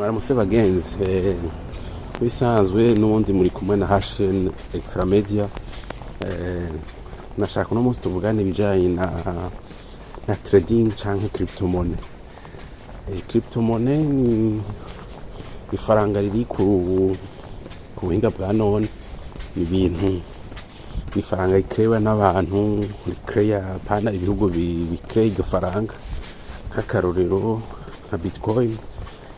Mwaramutse bagenzi. Ibisanzwe n'ubundi muri kumwe na HN Extra Media. Nashaka uno munsi tuvugane ibijanye na trading canke cryptomonnaie. Cryptomonnaie ni ifaranga riri ku buhinga bwa none, ni ibintu, ni ifaranga rikerewa n'abantu, rikereya pana ibihugu bikereya iryo faranga. Nk'akarorero, nka Bitcoin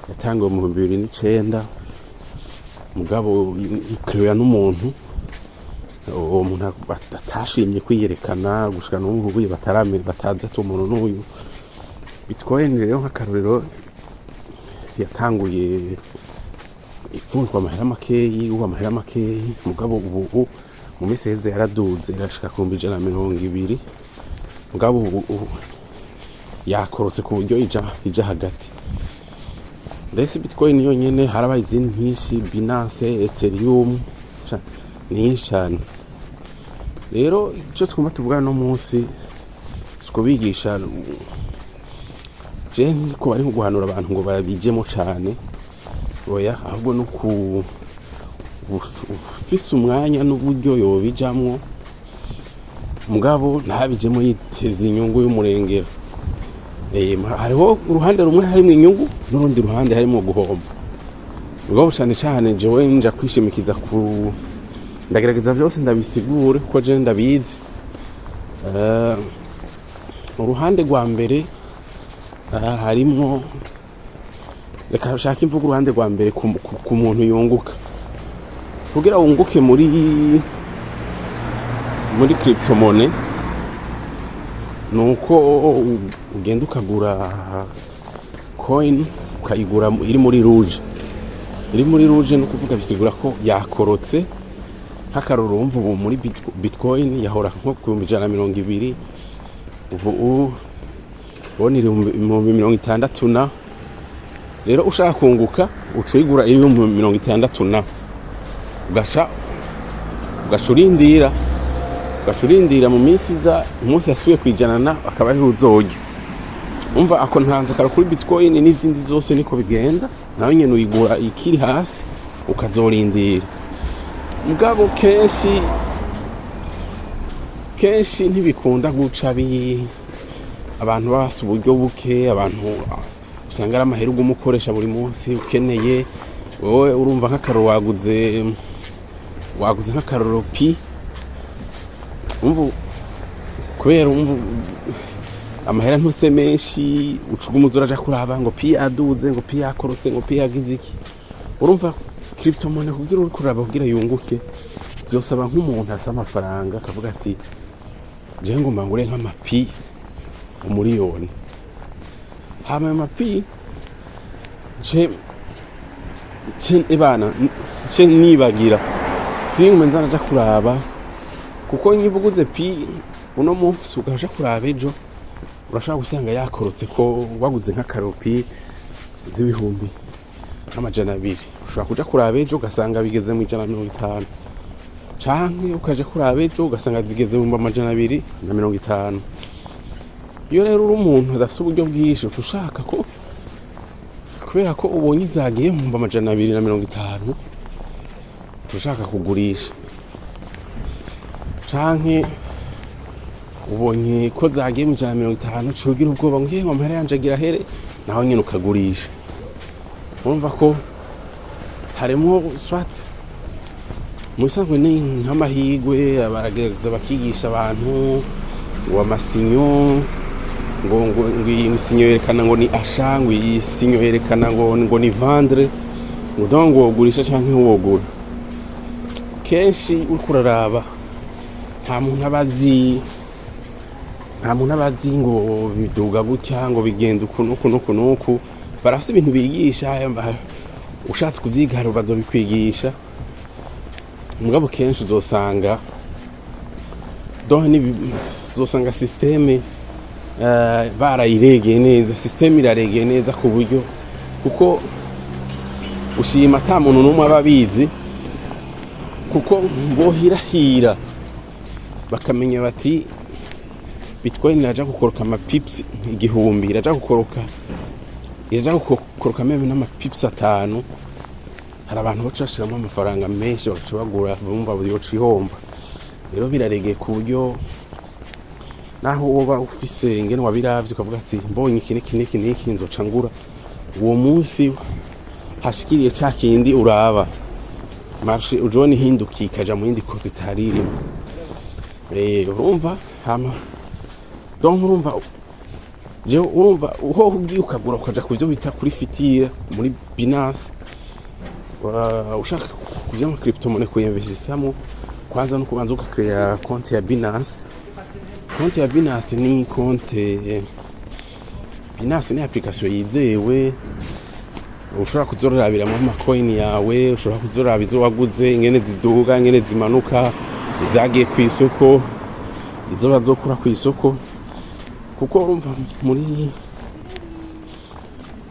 yatanguwe mu 2009, mugabo ikerewa n'umuntu, uwo muntu atashimye kwiyerekana gushika n'ubu batarame batazi ati umuntu n'uyu. Bitcoin rero, nk'akarorero, yatanguye ivunjwa amahera makeyi, ubu amahera makeyi, mugabo ubu mu minsi iheze yaraduze irashika ku 120,000, mugabo ubu yakorotse ku buryo ija hagati. Mbese Bitcoin yonyene, harabaye izindi nyinshi, Binance, Ethereum, ni nyinshi cane. Rero ico twumva tuvugana no munsi si kubigisha, je ntiko bari guhanura abantu ngo babijemo cane, oya, ahubwo no ku ufise umwanya n'uburyo yobijamwo, mugabo ntabijemo yiteza inyungu y'umurengera. Hariho uruhande rumwe harimwo inyungu n'urundi ruhande harimwo guhomba, mugabo cane cane jewe nja kwishimikiza ku ndagerageza vyose ndabisigure kuko je ndabizi. Uruhande rwa mbere, harimwo, reka shaka imvuga uruhande rwa mbere ku muntu yunguka. Kugira wunguke muri cryptomonnaie nuko ugenda ukagura coin, ukayigura iri muri rouge. Iri muri rouge ni ukuvuga bisigura ko yakorotse. Nk'akarorero, wumva ubu muri Bitcoin yahora nko ku 120,000, ubu ubona iri 60,000. Na rero ushaka kunguka, uca uyigura iri 60,000 na ugaca urindira mu minsi iza, umunsi yasubiye kwijana na akaba ariho uzorya. Umva, ako ntanze karo kuri Bitcoin, n'izindi zose niko bigenda, nawe nyene uyigura ikiri hasi ukazorindira. Mugabo kenshi kenshi ntibikunda guca bi abantu bafise uburyo buke, abantu usanga ari amahera uguma ukoresha buri munsi ukeneye. Wowe urumva, nk'akaroro, waguze nk'akaroro pi, umva, kubera umva amahera ntuse menshi, uca uguma uza uraja kuraba ngo pi yaduze, ngo pi yakorotse, ngo pi yagize iki. Urumva, cryptomonnaie kugira uri kuraba kugira yunguke, vyosaba nk'umuntu asa amafaranga akavuga ati: "Jewe ngomba ngure nk'amapi 1,000,000, hama ayo mapi nce ebana nce nibagira, singume nza naja kuraba." Kuko niba uguze pi uno munsi ugaja kuraba ejo, urashobora gusanga yakorotse. Ko waguze nk'akaro pi z'ibihumbi nk'amajana 2, ushobora kuja kuraba ejo ugasanga bigeze mu 150, canke ukaja kuraba ejo ugasanga zigeze mu 250. Iyo rero uri umuntu adafise uburyo bwinshi, uca ushaka ko kubera ko ubonye zagiye mu 250,000, uca ushaka kugurisha, canke ubonye ko zagiye mu 150, uca ugira ubwoba ngo: "Ngo amahera yanje agira ahere," naho nyene ukagurisha. Urumva ko harimwo soit mu bisanzwe ni nk'amahigwe, baragerageza bakigisha abantu ngo amasinyo, ngo iyi signe yerekana ngo ni achat, ngo iyi signe yerekana ngo ni vendre, ngo donc ngo wogurisha canke wogura. Kenshi uriko uraraba, nta muntu aba azi ngo biduga gutya, ngo bigenda uku n'uku n'uku n'uku. Barafise ibintu bigisha, ushatse kuvyiga bazobikwigisha, mugabo kenshi uzosanga donc uzosanga système barayiregeye neza, système iraregeye neza ku buryo kuko ushima ata muntu n'umwe aba abizi, kuko bohirahira bakamenya bati: "Bitcoin iraja gukoroka ama pips 1000, iraja gukoroka." Iraja gukoroka même n'ama pips 5, hari abantu baca bashiramo amafaranga menshi, bagaca bagura, bumva yoca ihomba. Rero biraregeye ku buryo naho woba ufise ingene wabiravye, ukavuga ati mbonye iki n'iki n'iki n'iki nzoca ngura, uwo munsi hashikiriye ca kindi uraba, marché ujobona ihindukiye ikaja mu yindi côté itari irimo. Urumva hama donc urumva jewe, urumva uho ugiye ukagura, ukaja ku byo bita kuri future muri Binance, ushaka kuja mu crypto-monnaie kuyinvestisamo, kwanza no kubanza uga créa konti ya Binance. Konti ya Binance ni konte, Binance ni application yizewe, ushobora kuzorabiramo ama coin yawe, ushobora kuzoraba izo waguze ingene ziduga, ingene zimanuka, izagiye ku isoko, izo bazokura ku isoko, kuko urumva muri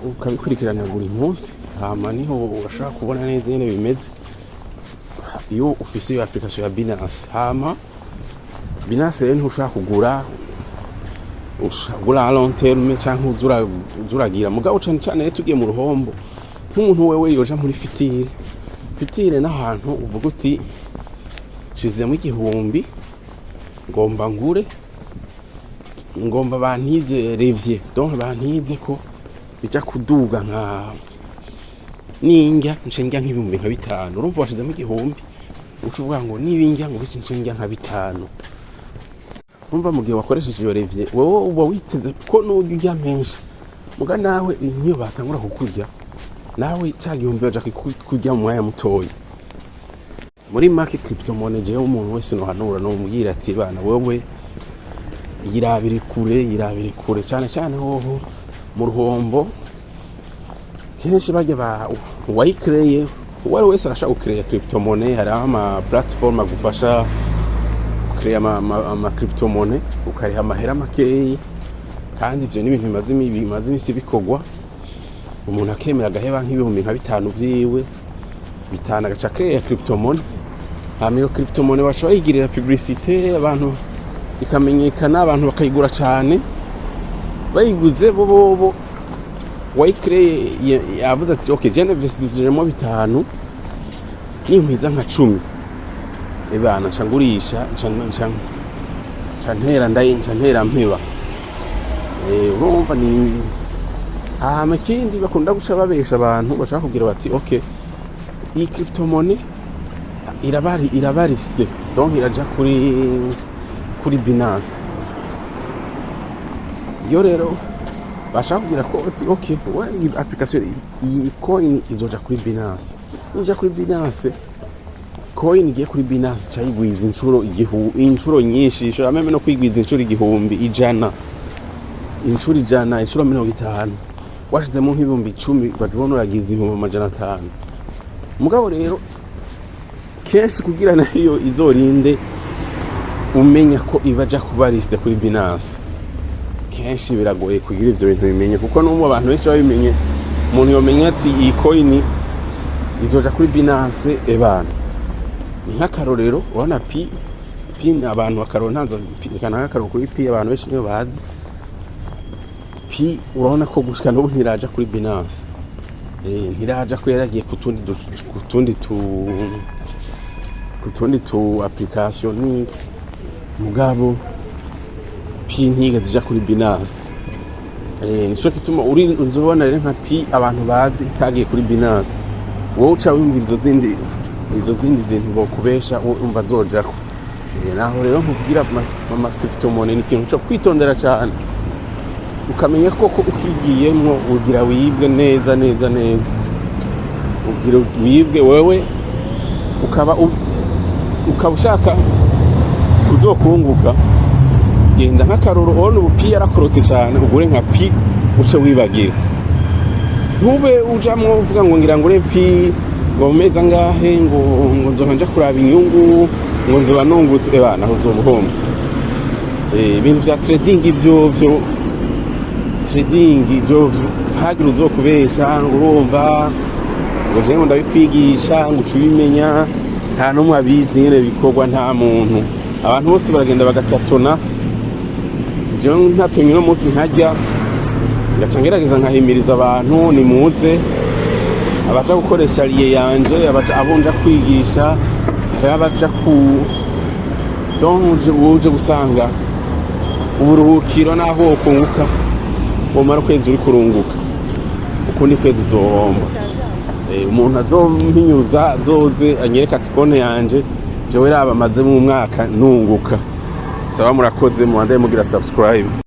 ukabikurikirana buri munsi. Hama niho urashobora kubona neza ingene bimeze iyo ufise iyo application ya Binance. Hama Binance rero ntushobora kugura, ugura à long terme canke uzuragira. Mugabo cane cane rero tugiye mu ruhombo, nk'umuntu wewe yoja muri future, future n'ahantu uvuga uti nshizemo 1000, ngomba ngure, ngomba bantize levier, donc bantize ko bija kuduga, nka ninjya nce njya nk'ibihumbi nka 5. Urumva washizemo 1000, uca uvuga ngo nibinjya ngo bice nce njya nka 5. Urumva mu gihe wakoresheje iyo levier, wowe uba witeze ko nujya urya menshi. Muga nawe niyo batangura kukurya, nawe ca gihumbi baja kurya mu mwanya mutoyi. Muri make, crypto-monnaie, jewe umuntu wese nohanura nomubwira ati bana wewe, yirabire kure, yirabire kure cyane cyane. Hoho mu ruhombo kenshi bajya ba uwayikreye, uwo ari wese arashaka gukereya crypto-monnaie. Hariho ama platform agufasha gukereya ama crypto-monnaie, ukariha amahera makeyi. Kandi ivyo ni ibintu bimaze imisi bikorwa, umuntu akemera agaheba nk'ibihumbi nka 5 vyiwe, 5, agaca akereya crypto-monnaie. Hama iyo crypto-monnaie baca bayigirira publicité, abantu ikamenyekana, abantu bakayigura cane. Bayiguze, bo bobo wayikreye yavuze ati ok, je investissemo 5, ninkwiza nka 10, ebana nca ngurisha, nca ntera ndaye, nca ntera mpeba. Urumva ni hama ikindi bakunda guca babesha abantu, bashaka kubwira bati ok, iyi crypto-monnaie iraba listée, donc iraja kuri Binance. Iyo rero bashaka kubwira ko ati ok, we iyi application, iyi coin izoja kuri Binance, ija kuri Binance, coin igiye kuri Binance ica yigwiza inshuro nyinshi, ishobora même no kwigwiza inshuro 1000, 100, inshuro 100, inshuro 50. Washizemo nk'ibihumbi 10, ugaca ubona uragize 500,000. Mugabo rero kenshi kugira nayo izorinde umenya ko ibaja kuba listée kuri Binance, kenshi biragoye kugira ivyo bintu bimenye, kuko n'ubu abantu benshi babimenye, umuntu yomenya ati iyi coin izoja kuri Binance, ebana ni nk'akarorero. Urabona Pi, Pi abantu bakarora ntanza reka nk'akarorero kuri Pi, abantu benshi niyo bazi Pi. Urabona ko gushika n'ubu ntiraja kuri Binance, ntiraja ko yaragiye ku tundi tu application niki. Mugabo Pi ntigeze ija kuri Binance. Nico gituma uri uzobona rero nka Pi abantu bazi itagiye kuri Binance, wowe uca wumvira izo zindi zintu bokubesha, umva zojako. Naho rero nkubwira ama crypto-monnaie ni ikintu co kwitondera cane, ukamenya koko ukigiyemwo ugira wibwe neza neza neza, ugira wibwe. Wewe ukaba ushaka kuzokunguka, genda nk'akaroro ubona ubu Pi yarakorotse cyane, ugure nka Pi uce wibagira. Ntube ujamwo uvuga ngo ngira ngure Pi ngo mu mezi angahe, ngo nzoba nja kuraba inyungu, ngo nzoba nungutse. Ebana aho uzoba uhombye. Ibintu vya trading, ivyo vyo trading ivyo ntagire uzokubesha ngo urumva ngo jewe ngo ndabikwigisha ngo uce ubimenya. Nta n'umwe abizi ingene bikorwa, nta muntu. Abantu bose baragenda bagatatona. Jewe ntatonye uno munsi nkarya. Ngaca ngerageza nkahimiriza abantu: nimuze, abaja gukoresha lien yanje, abaja, abo nja kwigisha, hariho abaja ku, donc uje gusanga uburuhukiro naho wokunguka, womara ukwezi uri kurunguka, ukundi kwezi uzohomba. Umuntu azompinyuza azoze anyereka ati: "Konte yanje jewe raba, maze mu mwaka nunguka." Saba, murakoze, mubandaye mugira subscribe.